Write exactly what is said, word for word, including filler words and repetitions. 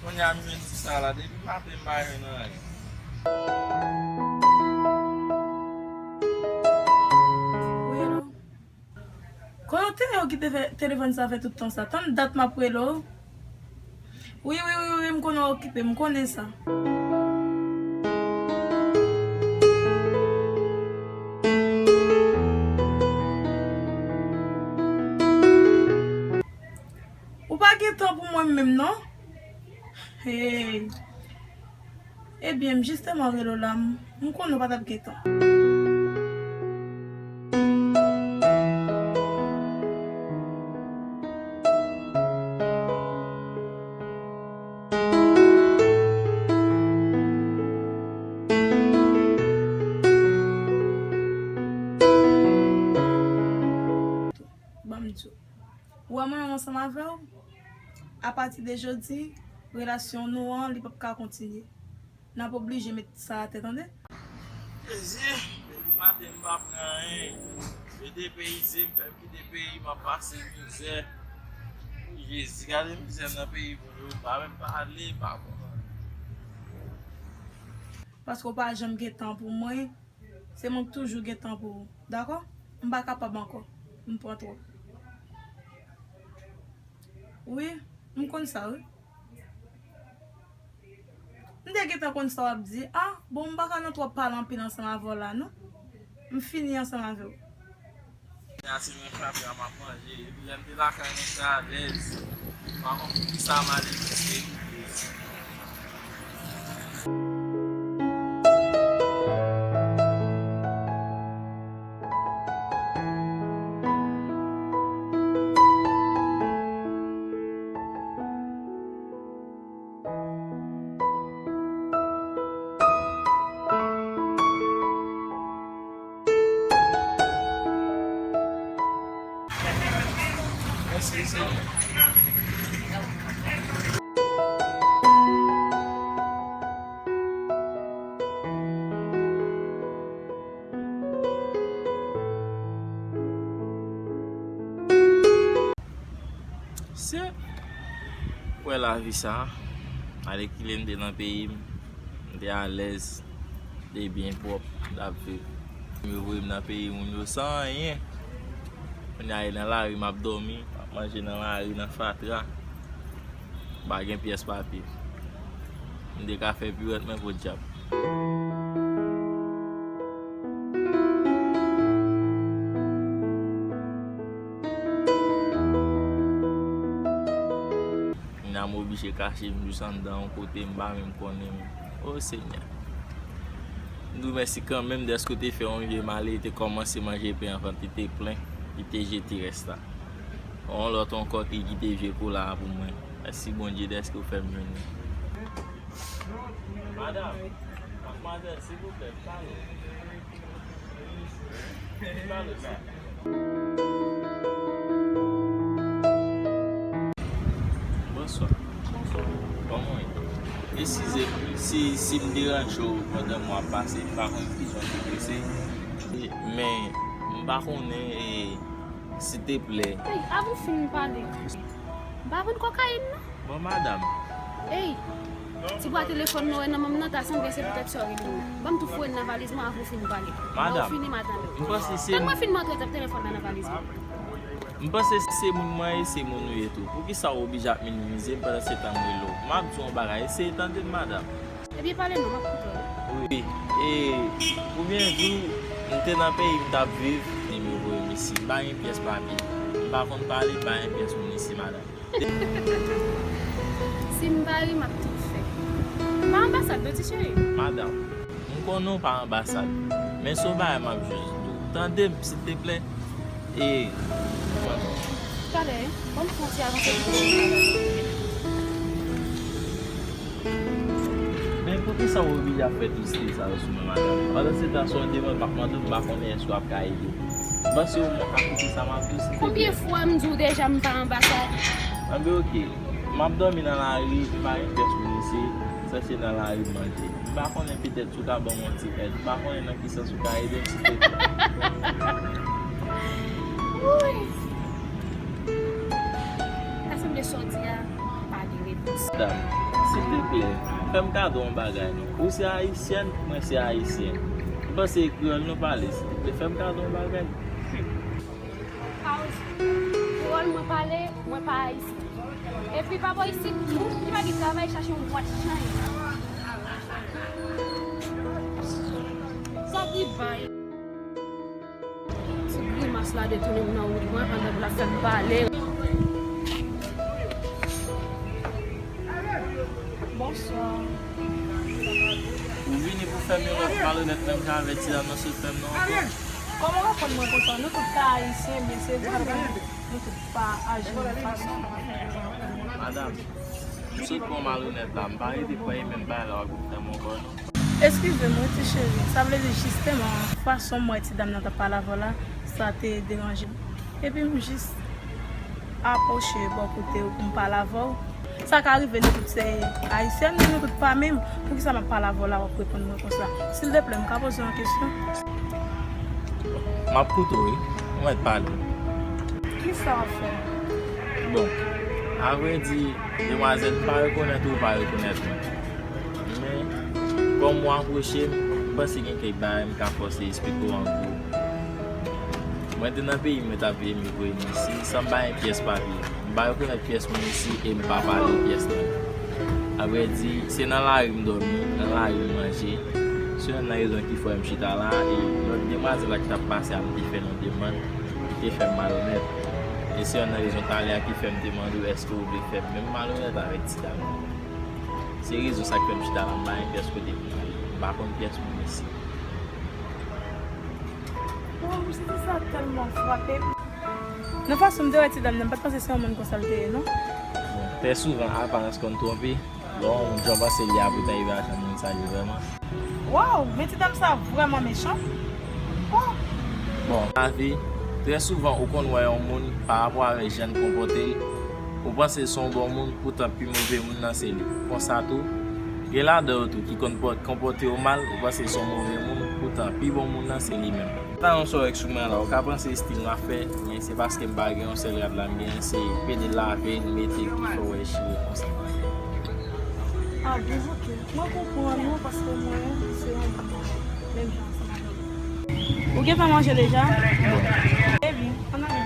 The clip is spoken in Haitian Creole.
Kounye a m jwenn ti sa la, depi maten m pa jwenn anyen. Wi, alo. Kote w te ye w kite fè, telefòn sa fè tout tan sa? Tann dat m ap rele w. Wi, wi, wi, wi, m konnen w okipe, m konnen sa. Ou pa gen tan pou mwen menm, non? Hey. Ebyen, m jisteman rele w la, m, m konnen w pa t ap gen tan. Ban m di w. Ou wè mwen menm ansanm avè w, apati de jodi, relasyon nou an, li p ap ka kontinye. N ap oblije met sa atè, tande? Jezi, depi maten m pa pran anyen. Yo depeyize m, fè m kite peyi m, m ap pase mizè. Jezi, gade mizè m nan peyi moun yo, m pa menm pale, m pa konn anyen. Paske w pa janm gen tan pou mwen, se mwen k toujou gen tan pou ou, dakò? M pa kapab ankò, m pran twòp. Wi, m konn sa, wi. M te gentan konn sa w ap di. Ah, bon, m pa ka nan twòp pale anpil ansanm avè w la, non. M fini ansanm avè w. Kounye a se mwen frape a m ap manje. Epi lè m te lakay mwen, m te alèz. M pa konn poukisa m ale riske. Mèsi, Senyè. Se, wè lavi sa, alèkile m te nan peyi m, m te alèz, m te byen pwòp, m t ap viv. Yo voye m nan peyi moun yo san anyen. Kounye a, e nan lari m ap dòmi, m ap manje nan lari, nan fatra. M pa gen pyès papye. M te ka fè piwèt mwen podyab. Kounye a m oblije kache m jis anndan yon kote m pa menm konnen. O Senyè. M di w mèsi kanmenm dèske w te fè yon vye male te kòmanse manje pen an, vant li te plen, li te jete rès la. Yon lòt ankò ki kite vye kola a pou mwen. Mèsi Bondye dèske w fè m jwenn li. Madanm, madmwazèl, silvouplè, pale. Pale, silvouplè. Bonswa. Bonswa. Kòman w ye? Eskize m si, si m deranje w pandan mwen ap pase, m pa konn ki jan w te prese. Men, m pa konnen, e, silteplè. Ey, avan w fin pale. M pa vann kokayin, non. Bon, madanm. Ey, ti bwa telefòn mwen wè nan men m nan, ta sanble se poutèt sa w rele m nan. Ban m tou foure l nan valiz mwen avan w fin pale. Lè w fini, m a tande w. Madanm, m panse se... Tann mwen fin montre w telefòn nan nan valiz mwen. M panse se moun mwen ye, se moun ou ye tou. Poukisa w oblije ap minimize m pandan se tan m rele w? M ap di w yon bagay, eseye tande m, madanm. Ebyen, pale non, m ap koute w. Wi, e, pou byen di w, m te nan peyi m t ap viv, e yo voye m isi. M pa gen pyès papye. M pa konn pale, m pa gen pyès moun isi, madanm. Si m pa ri, m ap tou fè. M pa anbasad, non, ti cheri. Madanm, m konnen w pa anbasad, men se yon bagay m ap jis di w. Tande m, silteplè. E, madanm. Talè, ban m fè yon ti avanse pou ou. Men poukisa w oblije ap fè tout stil sa yo sou mwen, madanm? Pandan se tan, se yon demann m ap mande w, m pa konnen èske w ap ka ede m. M panse omwen w ka koute sa m ap di w, silteplè. Konbyen fwa m di w deja m pa anbasad? Anben, oke. M ap dòmi nan lari, m pa gen pyès pou m isi, m sanse nan lari m manje. M pa konnen, petèt si w ka ban m yon ti èd, m pa konnen nan ki sans ou ka ede m, silteplè. Wouy! Ta sanble sa w di a pa gen repons. Madanm, Silvouplè, fè m kado yon bagay non. Ou se ayisyèn, mwen se ayisyen. M panse se kreyòl nou pale, silvouplè, fè m kado yon bagay. Kreyòl mwen pale, mwen pa ayisyen. Epi pa bò isit, moun ki pa gen travay chache yon bwat chay. Sa ki bay. Ti grimas la detounen m nan wout mwen pandan l ap fè m pale. Bonswa. Ou vini pou fè m yon lòt malonèt menm jan avèk ti dam nan sot fè m nan ankò? Kòman w konprann mwen konsa? Nou tout ka ayisyen, men se vre, nou tout pa aji yon fason. Madanm, m sot pran malonèt la, m pa rete pran e menm bagay la w ap fè m ankò non. Eskize m wi ti cheri, sa vle di jisteman fason m wè ti dam nan t ap pale avè w la, sa te deranje m. Epi m jis apwoche bò kote w pou m pale avè w. Sa ka rive nou tout se ayisyèn, men nou tout pa menm. Poukisa m ap pale avè w la, w ap reponn mwen konsa? Silvouplè, m ka poze w yon kesyon? M ap koute w wi, ou mèt pale. Kisa w ap fè? Bon, avrèdi, demwazèl, m pa rekonèt ou, ou pa rekonèt mwen. Men, kòm ou apwoche m, m panse gen kèk bagay m ka fòse esplike w an gwo. Mwen te nan peyi m, mwen t ap viv, m voye m isi, san m pa gen pyès papye. M pa rekonèt pyès moun isi e m pa pale pyès lang. Avrèdi, se nan lari m dòmi, nan lari m manje. Se youn nan rezon ki fè m chita la, e lòt demwazèl la ki t ap pase a, m te fè l yon demann, li te fè m malonèt. E se youn nan rezon talè a ki fè m te mande w èske ou vle fè m menm malonèt avèk ti dam nan. Se rezon sa k fè m chita la, m pa gen pyès kote pou m ale. M pa konn pyès moun isi. Waw, m santi sa tèlman frape m. Nan fason m te wè ti dam nan, m pa t panse se yon moun konsa l te ye, non. Bon, trè souvan, aparans konn twonpe. Lè yon moun jan w panse l ye a, pou l ta rive a jan moun sa ye vrèman. Waw, men ti dam sa vrèman mechan. Oh! Bon, lavi, trè souvan, ou konn wè yon moun pa rapò avèk jan l konpòte l, ou panse se yon bon moun, poutan pi move moun nan se li. Konsa tou, gen ladan yo tou ki konn pò-, konpòte yo mal, ou panse se yon move moun, poutan pi bon moun nan se li menm. Pantalon sa w wè sou mwen la, ou ka panse estil m ap fè, men se paske m pa gen yon sèl rad la, m gen se pede lave, m mete ki fè w wè chire konsa. Ah bon, ok. Mwen konprann ou paske mwen se yon moun menm jan ansanm avè w. Ou gentan manje deja? Bon. Baby, ann ale.